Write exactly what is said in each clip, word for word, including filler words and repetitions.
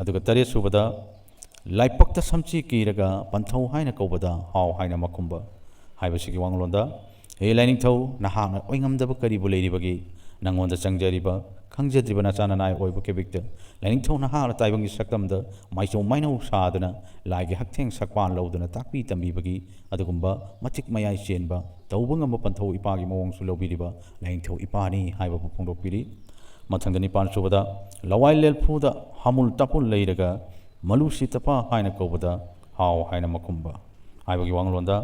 ꯑꯗꯨꯒ ꯇꯔꯦꯠ ꯁꯨꯕꯗ, ꯂꯥꯏꯄꯛꯇ ꯁꯝꯆꯦ ꯀꯤꯔꯒ ꯄꯟꯊꯧ ꯍꯥꯏꯅ ꯀꯧꯕꯗ ꯍꯥꯎ ꯍꯥꯏꯅ ꯃꯈꯨꯝꯕ ꯍꯥꯏꯕꯁꯤꯒꯤ ꯋꯥꯉꯂꯣꯟꯗ, ꯍꯦ ꯂꯥꯏꯅꯤꯡꯊꯧ, ꯅꯍꯥꯛꯅ ꯑꯣꯏꯉꯝꯗꯕ ꯀꯔꯤꯕꯨ ꯂꯩꯔꯤꯕꯒꯦ? ꯅꯪꯉꯣꯟꯗ ꯆꯪꯖꯔꯤꯕ, ꯈꯪꯖꯗ꯭ꯔꯤꯕ ꯅꯆꯥ ꯅꯅꯥꯏ ꯑꯣꯏꯕ ꯀꯦꯕꯤꯛꯇ ꯂꯥꯏꯅꯤꯡꯊꯧ ꯅꯍꯥꯛꯅ ꯇꯥꯏꯕꯪꯒꯤ ꯁꯛꯇꯝꯗ ꯃꯥꯏꯆꯧ ꯃꯥꯏꯅꯧ ꯁꯥꯗꯨꯅ ꯂꯥꯏꯒꯤ ꯍꯛꯊꯦꯡ ꯁꯛꯄꯥꯟ ꯂꯧꯗꯨꯅ ꯇꯥꯛꯄꯤ ꯇꯝꯕꯤꯕꯒꯤ ꯑꯗꯨꯒꯨꯝꯕ ꯃꯇꯤꯛ ꯃꯌꯥꯏ ꯆꯦꯟꯕ ꯇꯧꯕ ꯉꯝꯕ ꯄꯟꯊꯧ ꯏꯄꯥꯒꯤ ꯃꯑꯣꯡꯁꯨ ꯂꯧꯕꯤꯔꯤꯕ ꯂꯥꯏꯅꯤꯡꯊꯧ ꯏꯄꯥꯅꯤ ꯍꯥꯏꯕꯕꯨ ꯐꯣꯡꯗꯣꯛꯄꯤꯔꯤ꯫ ꯃꯊꯪꯗ ꯅꯤꯄꯥꯟ ꯁꯨꯕꯗ, ꯂꯋꯥꯏ ꯂꯦꯜꯐꯨꯗ ꯍꯥꯃꯨꯜ ꯇꯥꯄꯨꯜ ꯂꯩꯔꯒ ꯃꯂꯨ ꯁꯤꯇꯄ ꯍꯥꯏꯅ ꯀꯧꯕꯗ ꯍꯥꯎ ꯍꯥꯏꯅ ꯃꯈꯨꯝꯕ ꯍꯥꯏꯕꯒꯤ ꯋꯥꯉꯂꯣꯟꯗ,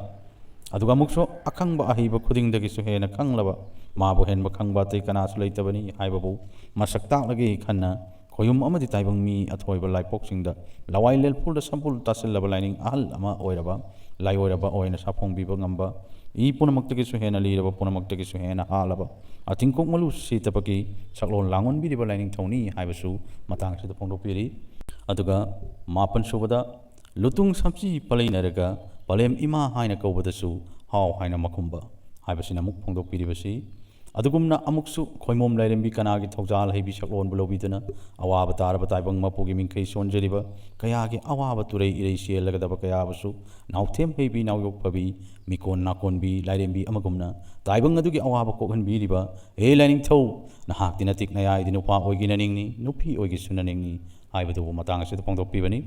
ꯑꯗꯨꯒ ꯑꯃꯨꯛꯁꯨ ꯑꯈꯪꯕ ꯑꯍꯩꯕ ꯈꯨꯗꯤꯡꯗꯒꯤꯁꯨ ꯍꯦꯟꯅ ꯈꯪꯂꯕ, ꯃꯥꯕꯨ ꯍꯦꯟꯕ ꯈꯪꯕ ꯑꯇꯩ ꯀꯅꯥꯁꯨ ꯂꯩꯇꯕꯅꯤ ꯍꯥꯏꯕꯕꯨ ꯃꯁꯛ ꯇꯥꯛꯂꯒꯦ ꯈꯟꯅ ꯈꯣꯌꯨꯝ ꯑꯃꯗꯤ ꯇꯥꯏꯕꯪ ꯃꯤ ꯑꯊꯣꯏꯕ ꯂꯥꯏꯄꯣꯛꯁꯤꯡꯗ ꯂꯋꯥꯏ ꯂꯦꯜꯐꯨꯜꯗ ꯁꯝꯄꯨꯜ ꯇꯥꯁꯤꯜꯂꯕ ꯂꯥꯏꯅꯤꯡ ꯑꯍꯜ ꯑꯃ ꯑꯣꯏꯔꯕ ꯂꯥꯏꯑꯣꯏꯔꯕ ꯑꯣꯏꯅ ꯁꯥꯐꯣꯡꯕꯤꯕ ꯉꯝꯕ, ꯏ ꯄꯨꯝꯅꯃꯛꯇꯒꯤꯁꯨ ꯍꯦꯟꯅ ꯂꯤꯔꯕ, ꯄꯨꯝꯅꯃꯛꯇꯒꯤꯁꯨ ꯍꯦꯟꯅ ꯍꯥꯠꯂꯕ, ꯑꯇꯤꯡꯀꯣꯛ ꯃꯂꯨ ꯁꯤꯇꯕꯒꯤ ꯁꯛꯂꯣꯟ ꯂꯥꯡꯑꯣꯟꯕꯤꯔꯤꯕ ꯂꯥꯏꯅꯤꯡꯊꯧꯅꯤ ꯍꯥꯏꯕꯁꯨ ꯃꯇꯥꯡ ꯑꯁꯤꯗ ꯐꯣꯡꯗꯣꯛꯄꯤꯔꯤ꯫ ꯑꯗꯨꯒ ꯃꯥꯄꯟ ꯁꯨꯕꯗ, ꯂꯨꯇꯨꯡ ꯁꯝꯆꯤ ꯄꯂꯩꯅꯔꯒ ꯄꯂꯦꯝ ꯏꯃꯥ ꯍꯥꯏꯅ ꯀꯧꯕꯗꯁꯨ ꯍꯥꯎ ꯍꯥꯏꯅ ꯃꯈꯨꯝꯕ ꯍꯥꯏꯕꯁꯤꯅ ꯑꯃꯨꯛ ꯐꯣꯡꯗꯣꯛꯄꯤꯔꯤꯕꯁꯤ, ꯑꯗꯨꯒꯨꯝꯅ ꯑꯃꯨꯛꯁꯨ ꯈꯣꯏꯃꯣꯝ ꯂꯥꯏꯔꯦꯝꯕꯤ ꯀꯅꯥꯒꯤ ꯊꯧꯖꯥꯜ ꯍꯩꯕꯤ ꯁꯛꯂꯣꯟꯕꯨ ꯂꯧꯕꯤꯗꯨꯅ ꯑꯋꯥꯕ ꯇꯥꯔꯕ ꯇꯥꯏꯕꯪ ꯃꯄꯨꯒꯤ ꯃꯤꯡꯈꯩ ꯁꯣꯟꯖꯔꯤꯕ ꯀꯌꯥꯒꯤ ꯑꯋꯥꯕ ꯇꯨꯔꯩ ꯏꯔꯩ ꯆꯦꯜꯂꯒꯗꯕ ꯀꯌꯥꯕꯨꯁꯨ ꯅꯥꯎꯊꯦꯝ ꯍꯩꯕꯤ ꯅꯥꯎꯌꯣꯛ ꯐꯕꯤ ꯃꯤꯀꯣꯟ ꯅꯥꯀꯣꯟꯕꯤ ꯂꯥꯏꯔꯦꯝꯕꯤ ꯑꯃꯒꯨꯝꯅ ꯇꯥꯏꯕꯪ ꯑꯗꯨꯒꯤ ꯑꯋꯥꯕ ꯀꯣꯛꯍꯟꯕꯤꯔꯤꯕ, ꯍꯦ ꯂꯥꯏꯅꯤꯡꯊꯧ, ꯅꯍꯥꯛꯇꯤ ꯅꯇꯤꯛ ꯅꯌꯥꯏꯗꯤ ꯅꯨꯄꯥ ꯑꯣꯏꯒꯤꯅꯅꯤꯡꯅꯤ, ꯅꯨꯄꯤ ꯑꯣꯏꯒꯤꯁꯨꯅꯅꯤꯡꯅꯤ ꯍꯥꯏꯕꯗꯨꯕꯨ ꯃꯇꯥꯡ ꯑꯁꯤꯗ ꯐꯣꯡꯗꯣꯛꯄꯤꯕꯅꯤ꯫